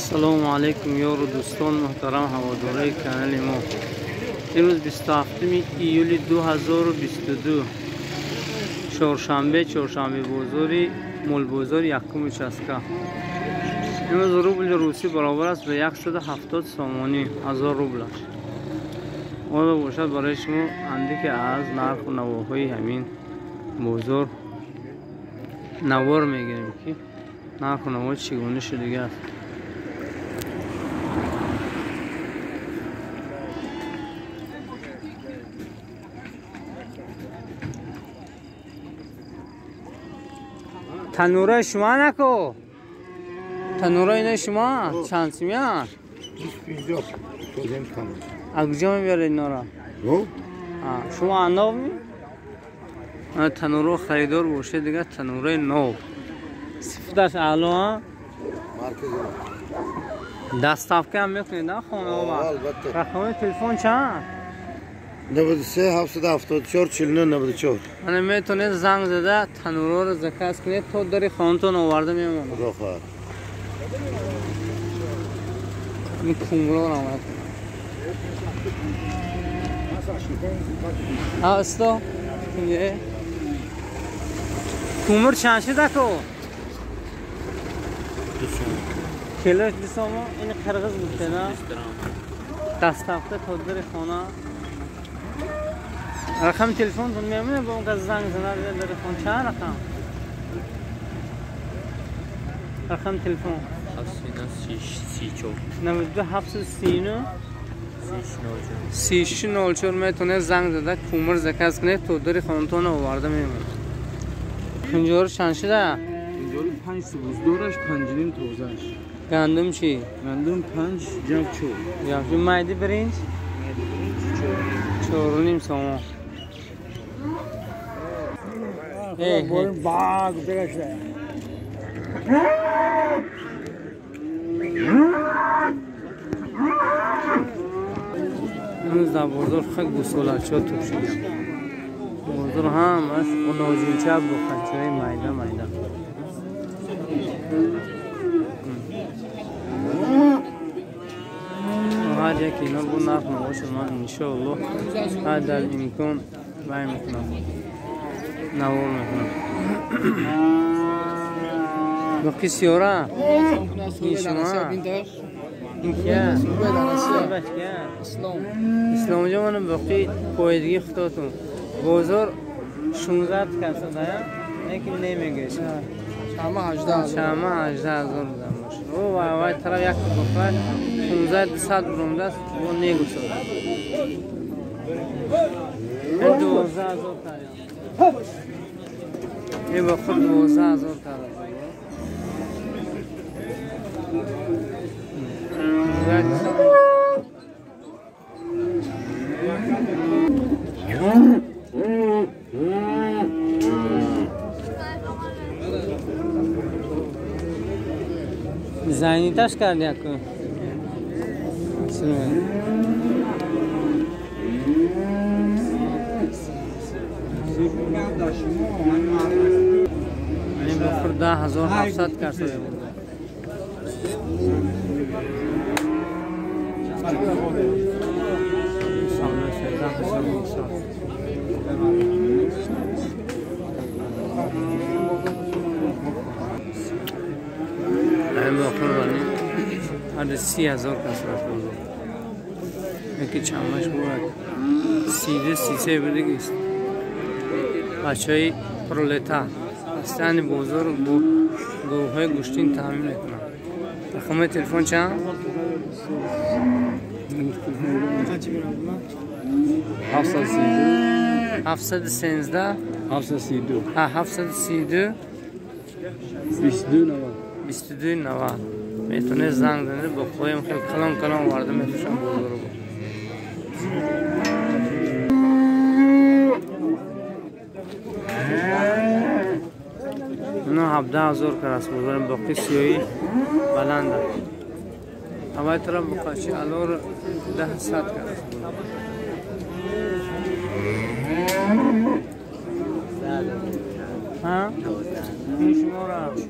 Ассалому алайкум ёру дӯстон муҳтарам ҳаводораи канали мо. Имрӯз 27 июли 2022 чоршанбе, чоршанбе бозори молбозори якум участка. Имрӯз рубли русӣ баробар аст ба 170 сомонӣ, 1000 рублаш. Оё бошад барои шумо андаке аз нарху навоҳои ҳамин бозор навор мегирем ки нарху наво чӣ гуна шудига аст. Танураи шумо нако? Танураи инаи шумо чанд сумия? 250. Аз куҷо мебаред инора? Шумо анноб ми? Тануро харидор бошед дигар танураи нов. Сифаташ аъло. Доставка ҳам мекунед на хонаова? Рақами телефон чанд? 93 774 49 94. Ана метавонед занг зада танурро заказ кунед то дари хонатон оварда мемонад. Худо хоҳад. Ин кумроро омад. Усто, кумр чанд шуда ко? 2 сом. Килош 2 сом. Ин қирғиз гуфте на? Доставка то дари хона. Рақами телефонтон мемонад бо он кас занг занад дари хон. Чанд рақам? Рақами телефон 739 92 739 3604. Метавонед занг зада кумр заказ кунед то дари хонатон оварда мемонад. Кунҷору чанд шуда? Кунҷору 5 субуздораш 5.5 тозаш. Гандум чӣ? Гандум 5 ҷав 4. Ҷав 4. Майди биринҷ? Майди биринҷ 4. 4.5 сомон. Имрӯз дар бозор хеле гусолачиҳо туп шуданд. Бозор ҳамаш нозинча буқачиҳои майда майда. Ҳар яке ино бо нарх навошад ман иншоаллоҳ ҳар дар имкон бай мекунам, навор мекунам. Боқи сиёра ин шумо ин кия? Исломҷон мана боқи поидгии худотон. Бозор 16 каса дая, лекин намегӯяд. Чама 18 чама 18 000 буда бошад. О вай вай тараф як боқи 15 200 буромдааст, бо негусода. 12 000 кард. Ин боқи 12 000 кард. Заняташ кард яку. Ин бохур 10700 кард шуда буд. Ҳар 30 000 кас рафт бозор. Яке чамаш буд 32 33 будагист. Бачаҳои пролетар астани бозор бо говҳои гӯштин таъмин мекунанд. Рақами телефон чанд? 713 732 732 22 90 22 90. Метавонед занг занед, бо хоҳем хеле калон калон оварда мефурӯшам бозорро. Ино 17 000 карас бозорам боқи сиёҳӣ баланд аст. Аввал тараф буқачи алор 10 карас бозор. Ҳа? Ин шумора 10.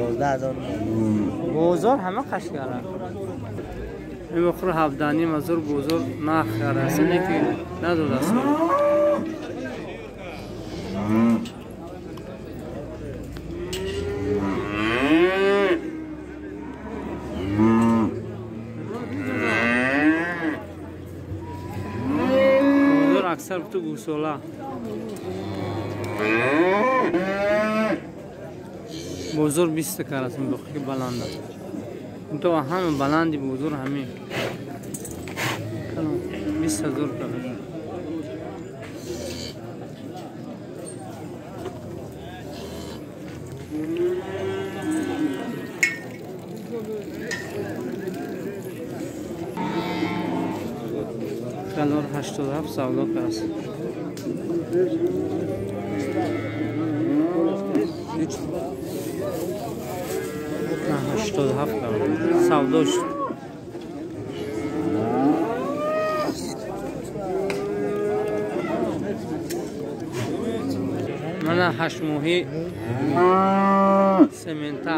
12000. Бозор ҳама қашқара. Ин бохур 17,5 ҳазор бозор нарх кардаст, не ки надодаст. Бозор аксар буту гӯсола. Бозор 20 караст, бохи баланд аст. То ҳама баланди бозор ҳамин 20,000 караст. Калор 87 савдо караст. На 87 караст. Савдо шуд. Мана 8 моҳи семента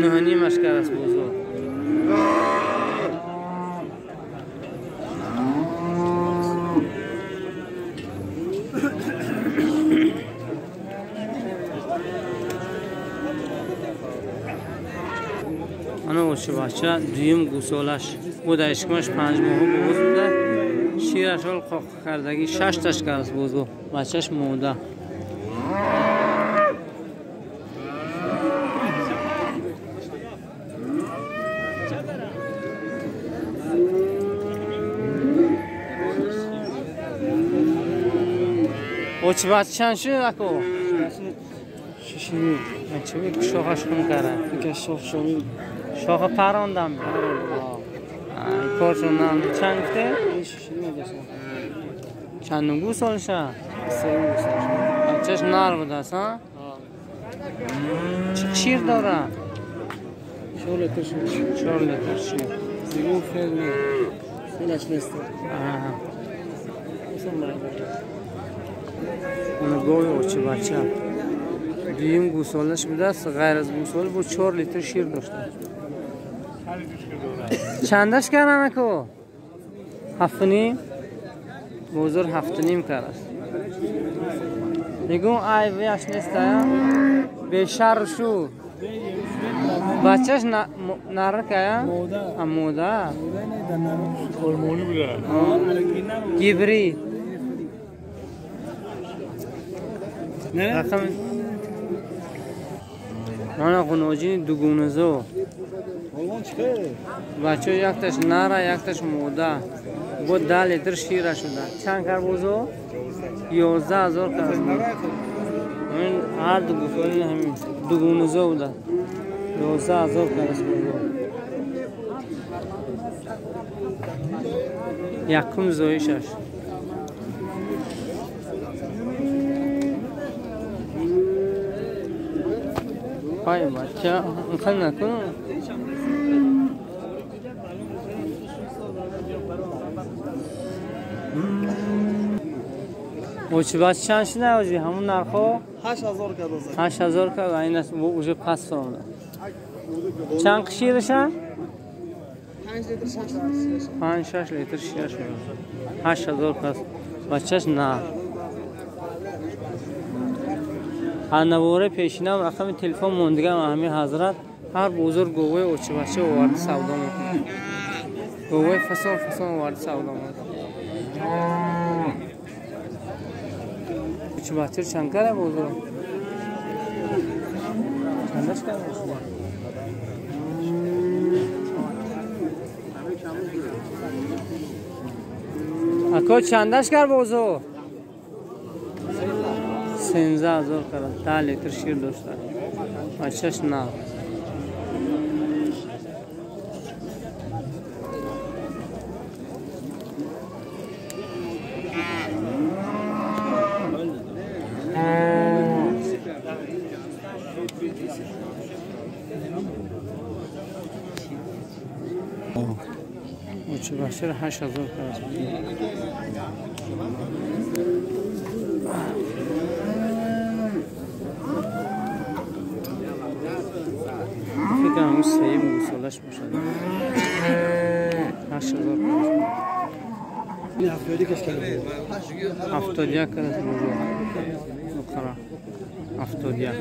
9,5 караст бозор. Ана очи бача дуюм гӯсолаш бу дар ишкамаш 5 моҳа боз буда, шираш ҳол қоқ кардагӣ 6 таш караст бозор. Бачаш мода. Очи бача чанд шуд ако? 6,5. Чӣ шохаш хун кара? Шох шоми. Шоха парондам. Коршон чанд гуфте? 6,5. Чандум гӯсолша? Бачаш нар будааст, ҳа? Чӣ шир дора? 4 литр шир. 4 литр шир. Зигун фел не. Фелаш нест. Аҳа. Гови очи бача. Дуюм гӯсолаш будааст, ғайр аз гӯсола бо 4 литр шир дошта. Чандаш каран ако? 7,5. Бозор 7,5 караст. Мегӯм ай вияш нест, ая? Бешар шу. Бачаш нарак ая? Мода. Гибрид. Рақам мана ғуноҷини дугуназо. Бачаҳо якташ нара, якташ мода. Бо 10 литр шира шуда. Чанд кар бозо? 11,000 кар. Ҳамин ҳар ду гӯсоли ҳамин дугуназо буда. 11,000 кар аст бозо. Якум зоишаш. Пай бача, инқадр накун. Очи бача чанд шуда оҷи? Ҳамун нархҳо? 8,000 кард. 8,000 кард, ин аст уже паст омада. Чанд шираша? 5 литр 6 литр. 5-6 литр шираш. 8,000 пас. Бачаш на. Анавора пешинам рақами телефон мондигам ҳамин ҳазрат ҳар бозор говои очи бача оварда савдо мекунад. Говои фасон фасон оварда савдо мекунад. Очи бача чанд кара бозор? Чандаш кара? Ако чандаш кар бозор? 13,000 кара. 10 литр шир дошта. Бачаш на. Очи бача 8,000 кара. Ҳамун сеюм гусолаш бошад. 8000 71 карас бозор. Буқара. 71.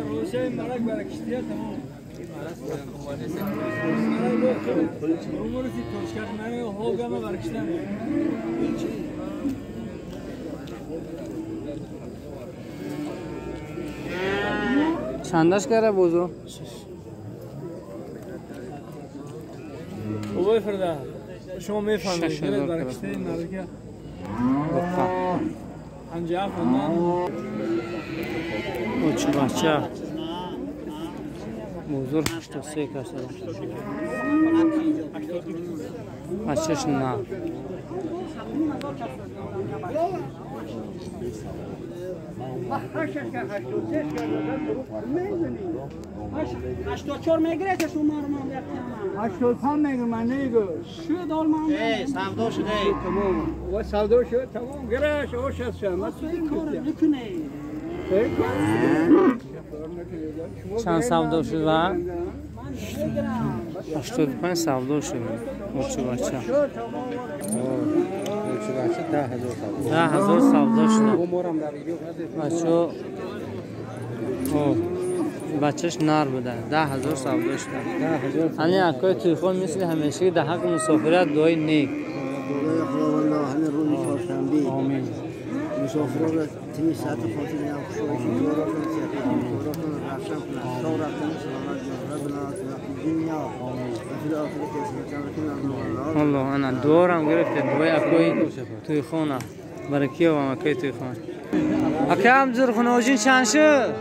چندش کرده بوزو؟ اوه فردا شما میفهمید برکشته نرگه پنجاه خونده اوچ بچه بزرگ 83 کسه بچهش نه هشتاد چهار میگیره که شما رو من 85 میگیرم من نمیگم شد آل من سودا شده تمام و سودا شد تمام گرش او شد شما کار نکنه چند سودا شد و 85 سودا شد بچه بچه 10000 سودا شد بچه بچهش نر بوده 10000 سودا شده. همین اکای تویخون مثل همیشه در حق مسافرت دعای نیک. دعای خداوند همین روز چهارشنبه آمین. مسافران را تمی ساعت خاطر نیا خوشی دوراتون سیاقی دوراتون رفشان کنند تا رفتن سلامت ربنا آتنا فی الدنیا و فی الآخرة حسنة وقنا عذاب النار. الله انا دورم گرفته دعای اکای تویخونه برکی و اکای تویخونه. اکای هم زرخونوجین چند شد؟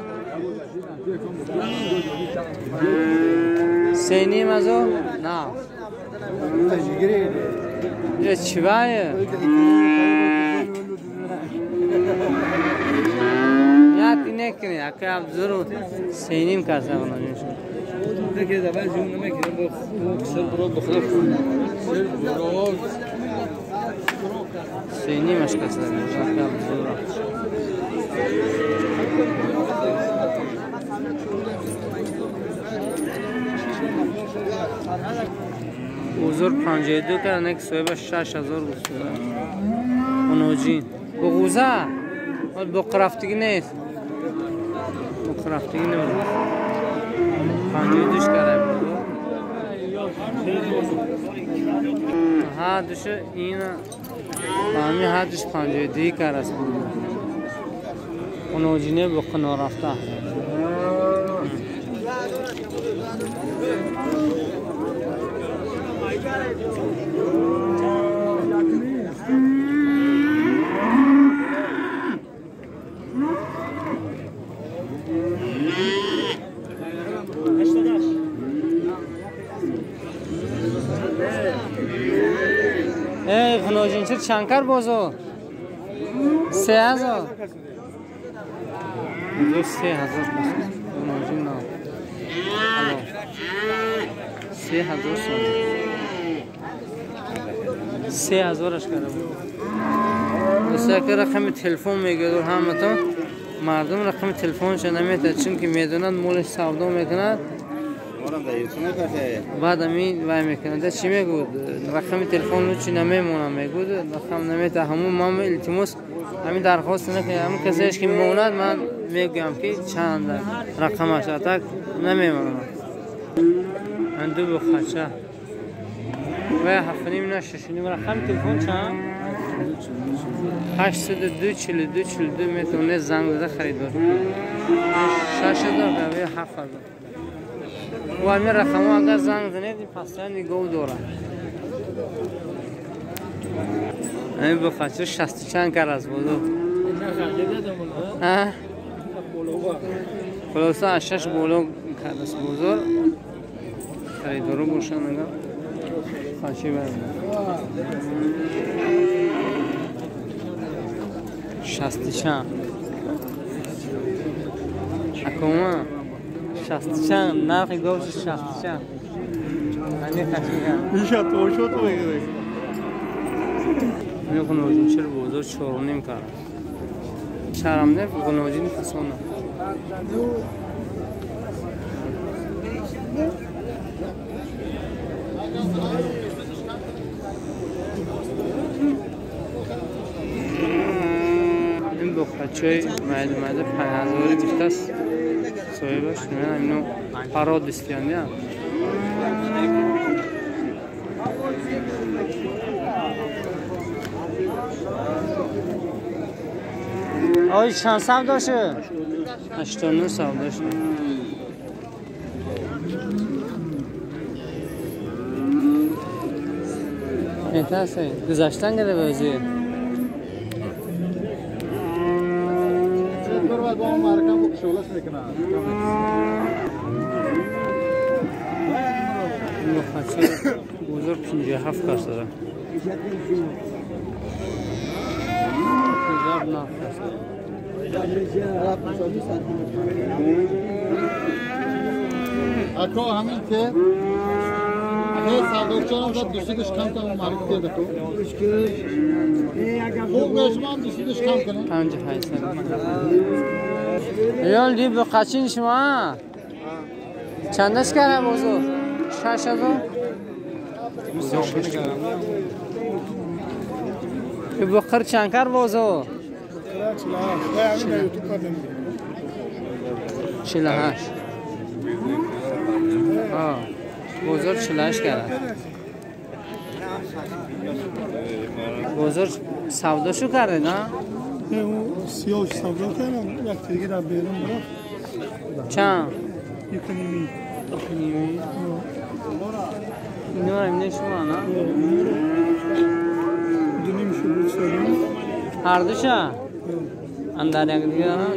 3.5 هزار؟ نه یه چی بایه؟ یادی نکنی اکه ابزرو 3.5 کسه خونوجین شد. 3.5 کسه اکه ابزرو. حضور 52 کردن یک صاحب 6000 گفته. اونوجین بغوزه با قرفتگی نیست. با قرفتگی نیست. 52 کرده بود. ها دوش این همین ها دوش 52 کرده است بود. اونوجینه با قنار رفته. ای خنوجین چرا چند بازو؟ 3000. دو 3000 خنوجین نه. 3000 سوم. 3000 کرده بود. دوستا که رقم تلفن میگه همتون مردم رقم تلفنش نمیده چون که میدونند مولش سودا میکند. بعد همین وای میکنه چی میگود رقم تلفن رو چی نمیمونم میگود رقم نمیده. همون ما التماس همین درخواست نکنه همون کسیش که میموند من میگم که چند رقمش اتک نمیمونم. من دو بخچه و 7.5 نه 6.5 رقم تلفن چند 802 42 42 میتونه زنگ زده خریدار 6000 و 7000 و همین رقم ها اگر زنگ زنید این پسیان نگاه داره. همین بخچه 60 چند کر از بودو خلاصه از 6 بالا کرد است بازار خریدارو باشن اگر خاچه برم 60 چند اکوما 60 چند نرخ گاوش 60 چند همین خاچه کرد میشه تو شد تو میگه می خنوجین چرا بازار 4.5 کرد شرم نه خنوجین فسانه. بچه های مایده 5000 گفته است صاحبش. نمیدونم اینو پراد استیان یا آی چند سال داشته؟ 89 سال داشته. بهتر گذاشتن گره بازی. بزرگ 57 کس داره. 57 کس داره. اکو همین که سردارچان هم زد دوستیدش کم کنم معروف کرده تو خوب به شما هم دوستیدش کم کنم 58 ریال دی به قچین شما چندش کرده بازو؟ 6000 بخر چند کر بازو؟ 48 بازار 48 کرد. بازار سوداشو کرده نه؟ نه اون سیاهش سودا کردم یک دیگه در بیرون برفت. چند؟ 1.5. 1.5. اینا رو امنه شما نه؟ 2.5 شو بود سالم. هر دوشا؟ اندر یک دیگه نه؟ 2.5.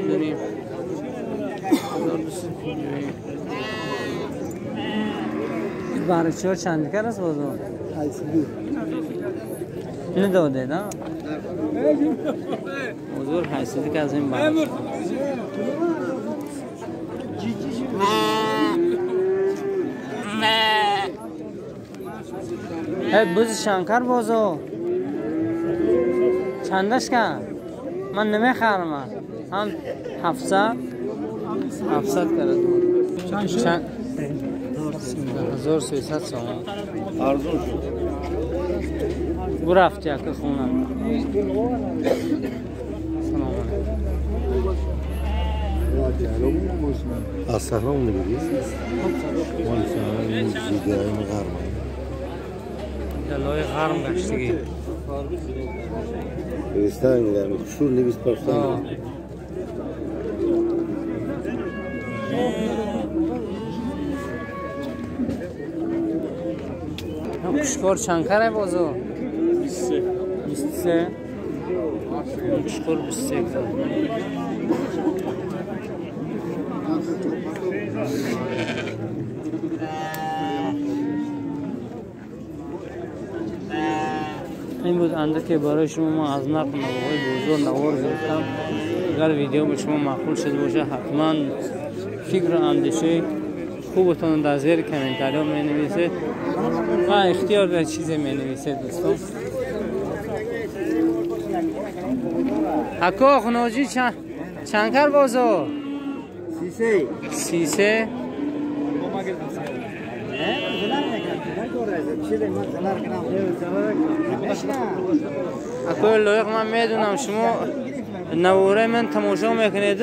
1250. برای چهار چند کر است بازو؟ 802. نداده نه؟ بازور 802 که از این برای هی بز شنکر بازو چندش کن؟ من نمیخرم هم 700 کرد. چند؟ 1300 سومان ارزون شد. برفت یک خونه. سلام علیکم. از سلام میگی؟ مال سلام زیده این غرم. دلای غرم گشتگی. دویستان میدم. شور 250. خوشکار چند کره بازو؟ 23. خوشکار 23. این بود اندکی برای شما ما از نرخ نوارهای بازار نوار گرفتم. اگر ویدیو به شما معقول شده باشه حتما فکر و اندیشه خوبتون در زیر کامنت می نویسید و اختیار در چیزی می نویسید دوستان. اکو خنوجی چند کر بازو؟ 33. اکو لایق من میدونم شما نواره من تماشا میکنید.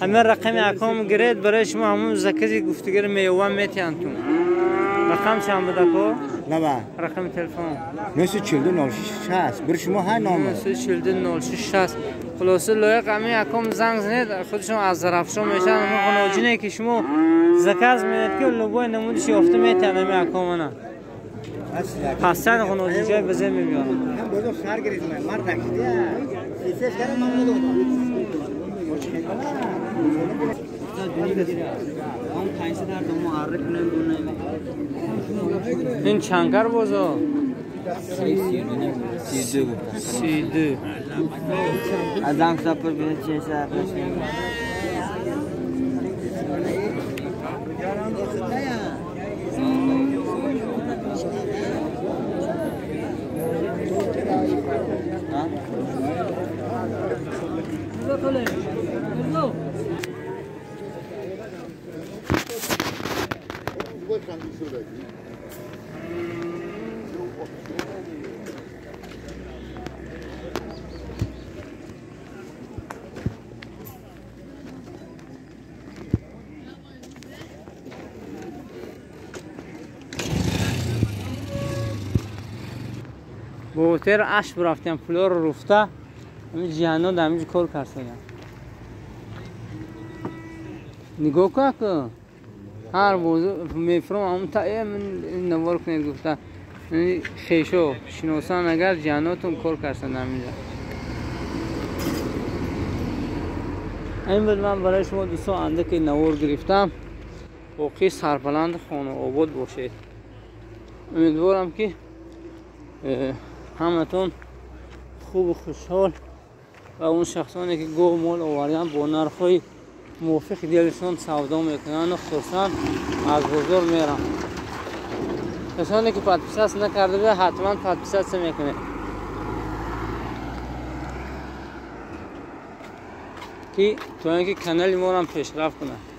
همه رقم اکام گرید برای شما همون زکزی گفتگیر میوه میتیان تون. رقم چند بود اکو؟ نه رقم تلفن 942 06 60. بر شما هر نامه 942 06 60. خلاصه لایق همه اکام زنگ زنید خودشون از ظرفشون میشن. همون قناجینه که شما زکز میدید که لبای نمودش یافته میتیان همه اکام نه. پسند قناجی جای بزن میبیانم. هم بزرگ سر گرید من مرد نکشیده. این چنگر بازا؟ 32. از سپر بینید چه سر Бо тер аш рафтем, пулоро руфта, ҳамин ҷиҳанно дар ҳаминҷо кор карсоям. Нигоҳ кун, ку ҳар бозор мефурам, ҳамун та навор кунед гуфта. Хешо шиносан, агар ҷиҳаннотон кор карсан ҳаминҷа. Ин буд, ман барои шумо дӯстон андаке навор гирифтам. Боқӣ сарбаланд, хонаобод бошед. Умедворам, ки ҳаматон хубу хушҳол ва он шахсоне ки гов, мол овардан, бо нархҳои мувофиқи дилшон савдо мекунанду хурсанд аз бозор мерам. Касоне ки подписаться накарда буда, ҳатман подписаться мекунед, ки то ин ки канали моро пешрафт кунад.